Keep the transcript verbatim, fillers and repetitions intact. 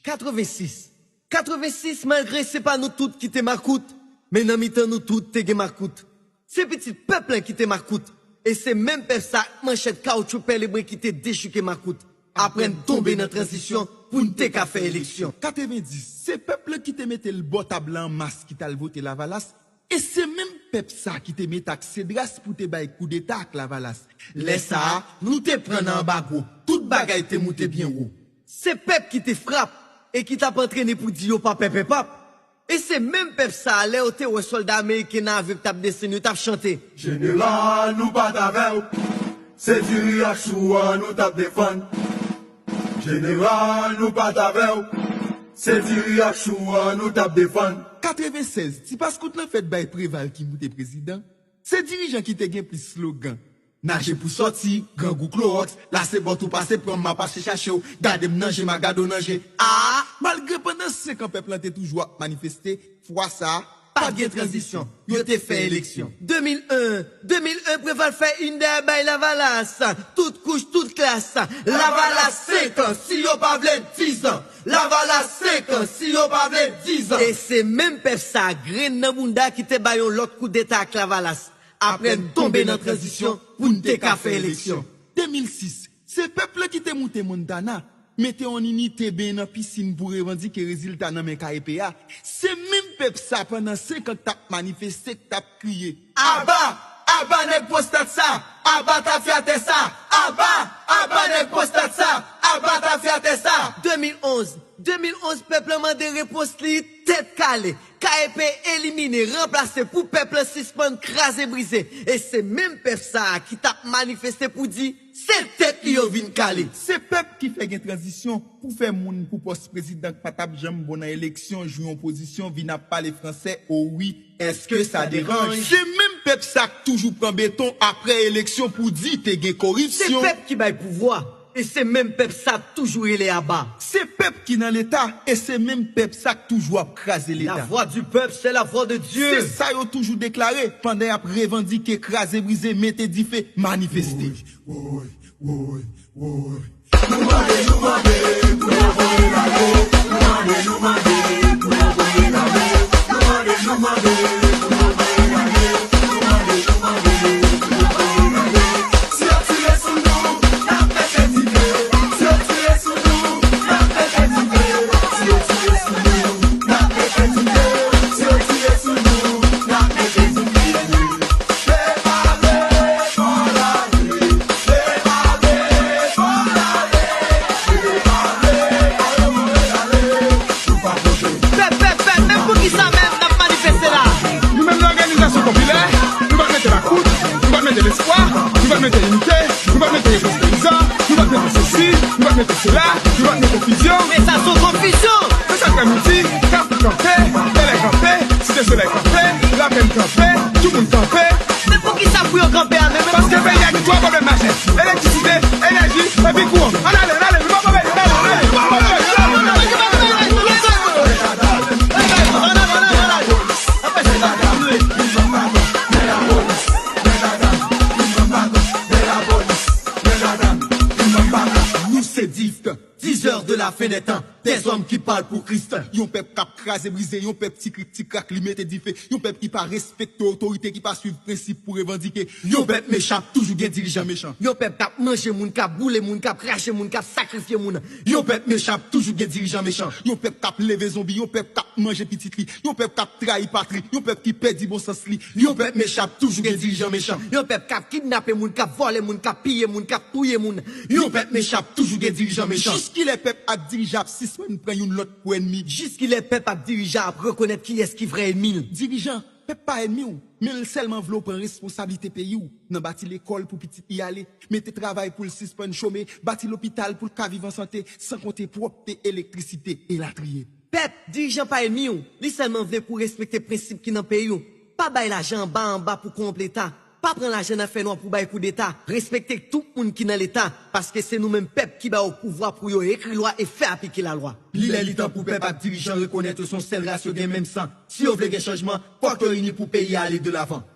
Katrevensis. Katrevensis, malgre se pa nou tout ki te makout, men nan mitan nou tout te gen makout. Se pitit pèp lan ki te makout. E se menm pèp sa ak manchèt kawotchou pèlebren ki te dechouke makout. Apre n tonbe nan tranzisyon pou n te ka fè eleksyon. Katrevendis, se pèp lan ki te mete l bò tab lan an mas ki t al vote Lavalas. E se menm pèp sa ki te mete ak Cedras pou te bay koudeta ak Lavalas. Lè sa a, nou te pran nan anba gwo. Tout bagay te moute byen wo. Se pèp ki te frap e ki t ap antrene pou di yo pa pè pè pap. E se menm pèp sa a, lè yo te wè sòlda ameriken nan avyon k t ap desann, yo t ap chante. Jeneral, nou pa t avè w. Se diri ak chou an nou t ap defann. Jeneral, nou pa t avè w. Se diri ak chou an nou t ap defann. Katrevensèz, ti paskout lan fèt bay Preval ki moute prezidan. Se dirijan ki te gen plis slogan. Naje pou sòti, grangou klowòks, la se bòt ou pase pran m, m a pase chache w, gade m nan je, m a gade w nan je. A! Malgre pandan senk an pèp lan te toujou ap manifeste, fwa sa a, pa t gen tranzisyon. Yo te fè eleksyon. De mil en, de mil en, Preval fè in dèyè bay Lavalas. Tout kouch, tout klas. Lavalas senk an, si yo pa vle diz an. Lavalas senk an, si yo pa vle diz an. E se menm pèp sa, grenn nan bounda ki te bay yon lòt koudeta ak Lavalas. Apre n tonbe nan tranzisyon pou n te ka fè eleksyon. De mil sis, se pèp lan ki te moute Montana, mete yon inite benyen nan pisin pou revandike rezilta nan men K E P a. Se menm pèp sa pandan senk an k t ap manifeste, k t ap kriye. Aba! Aba nèg pwostat sa! Aba tafyatè sa! Aba! Aba nèg pwostat sa! Aba tafyatè sa! De mil onz, de mil onz, pèp lan mande repons li tèt kale. K E P elimine, ranplase pou pèp lan sispann kraze brize. E se menm pèp sa a ki t ap manifeste pou di se tèt li yo vin kale. Se pèp ki fè gen tranzisyon pou fè moun pou pòs prezidan k pa t ap janm bon nan eleksyon jwi yon pozisyon vin ap pale fransè, o wi, èske sa deranj? Se menm pèp sa k toujou pran beton apre eleksyon pou di te gen koripsyon. Se pèp ki bay pouvwa. E se menm pèp sa k toujou rele aba. Se pèp ki nan Leta, e se menm pèp sa k toujou ap kraze Leta. La voix du peuple, c'est la voix de Dieu. Se sa yo toujou deklare pandan y ap revandike, kraze brize, mete dife, manifeste. Woy, woy, woy, woy. Nou mande, nou mande pou yo voye l ale. Nou mande, nou mande pou yo voye l ale. Nou mande, nou mande pou yo voye l ale. Nou mande, nou mande pou yo voye l ale. Si yo tire sou nou, n ap mete dife. Si yo tire sou nou, n ap mete dife. Si yo tire sou nou, n ap mete dife. Si yo tire sou nou, n ap mete dife. Depale, fò lage. Depale, fò lage. Depale, fò lage. Pèp, pèp, pèp, men poukisa menm n ap manifeste la? Nou menm nan òganizasyon popilè, nou pa mete lakout, nou pa mete lespwa, nou pa mete inite, nou pa mete repons peyizan, nou pa mete sesi, nou pa mete sela, nou pa mete konfizyon. Men sa se yon konfizyon! Se sa k fè nou di, Kafou kanpe, Bèlè kanpe, Site Solèy kanpe, Lapenn kanpe, tout moun kanpe. Men poukisa pou yo kanpe a menm? Paske peyi a gen twa pwoblèm majè, elektrisite, enèji, epi kouran. Ann ale, ann ale, nou pa pran peyi, ann ale, ann ale, nou pa pran peyi, ann ale, ann ale. Nou se dift, diseurs de la fin des temps, des hommes qui parlent pour Christ. Yon pèp k ap kraze brize, yon pèp ti krik ti krak li mete dife, yon pèp ki pa respekte otorite, ki pa swiv prensip pou revandike. Yon pèp mechan ap toujou gen dirijan mechan. Yon pèp k ap manje moun, k ap boule moun, k ap krache moun, k ap sakrifye moun. Yon pèp mechan ap toujou gen dirijan mechan. Yon pèp k ap leve zonbi, yon pèp k ap manje pitit li, yon pèp k ap trayi patri, yon pèp ki pèdi bon sans li. Yon pèp mechan ap toujou gen dirijan mechan. Yon pèp k ap kidnape moun, k ap vòlè moun, k ap piye moun, k ap touye moun. Yon pèp mechan ap toujou gen dirijan mechan. Jiskilè pèp ak dirijan ap sispann pran youn lòt pou ènmi? Jiskilè pèp ak dirijan ap rekonèt kiyès ki vrè ènmi l? Dirijan, pèp pa ènmi w, men l sèlman vle w pran responsablite peyi w, nan bati lekòl pou pitit li ale, mete travay pou l sispann chome, bati lopital pou l ka viv an sante, san konte pwòpte, elektrisite, elatriye. Pèp, dirijan pa ènmi w, li sèlman vle pou w respekte prensip ki nan peyi w. Pa bay lajan anba anba pou kowonp Leta. Pa pran lajan nan fènwa pou bay koudeta. Respekte tout moun ki nan Leta, paske se nou menm pèp ki ba yo pouvwa pou yo ekri lwa e fè aplike lalwa. Li lè li tan pou pèp ak dirijan rekonèt yo se yon sèl ras, yo gen menm san. Si yo vle gen chanjman, fòk yo ini pou peyi a ale de lavan.